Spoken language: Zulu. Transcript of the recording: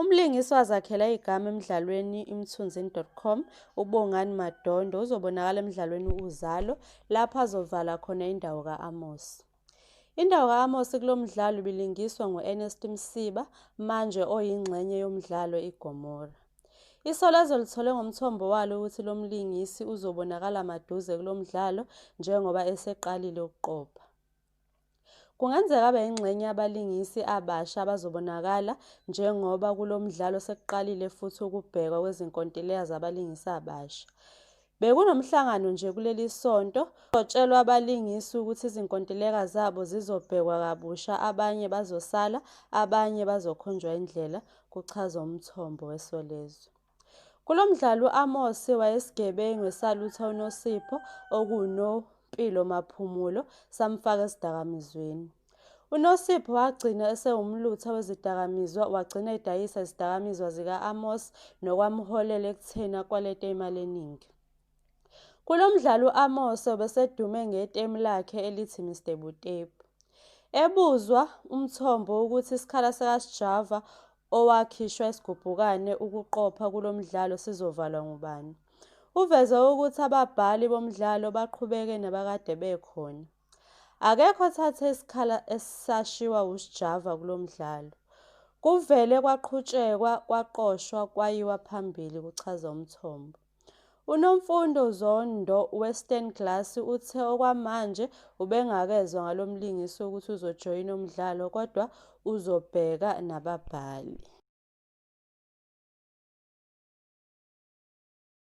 Umlingisi owazakhela igama emdlalweni iMthunzini.com, uBongani Madondo, uzobonakala emdlalweni Uzalo, lapho azovala khona indawo ka-Amos. Indawo ka-Amos kulo mdlalo ibilingiswa ngu-Ernest Msiba, manje oyingxenye yomdlalo iGomora. Isolezwe lithole ngomthombo walo ukuthi lo mlingisi uzobonakala maduze kulo mdlalo njengoba eseqalile ukuqopha. Kungenzeka abe yingxenye yabalingisi abasha abazobonakala njengoba kulo mdlalo sekuqalile futhi ukubhekwa kwezinkontileka zabalingisi abasha. Bekunomhlangano nje kuleli sonto kuzotshelwa abalingisi ukuthi izinkontileka zabo zizobhekwa kabusha abanye bazosala abanye bazokhonjwa indlela, kuchaza umthombo weSolezwe. Kulo mdlalo u-Amos wayesigebengu esalutha uNosipho okuwuNompilo Maphumulo samfaka ezidakamizweni. UNosipho wagcina esewumlutha wezidakamizwa wagcina edayisa izidakamizwa zika-Amos nokwamholela ekutheni akwelete imali eningi. Kulo mdlalo u-Amos ubesedume ngetemu lakhe elithi Mr Butepu. Ebuzwa umthombo ukuthi isikhala sikaSjava owakhishwa isigubhukane ukuqopha kulo mdlalo sizovalwa ngubani. Uveze ukuthi ababhali bomdlalo baqhubeke nabakade bekhona. Akekho othathe isikhala esashiwa uSjava kulo mdlalo. Kuvele kwaqhutshekwa kwaqoshwa kwayiwa phambili, kuchaza umthombo. UNomfundo Zondo weStan Glass uthe okwamanje ubengakezwa ngalo mlingisi ukuthi uzojoyina umdlalo kodwa uzobheka nababhali.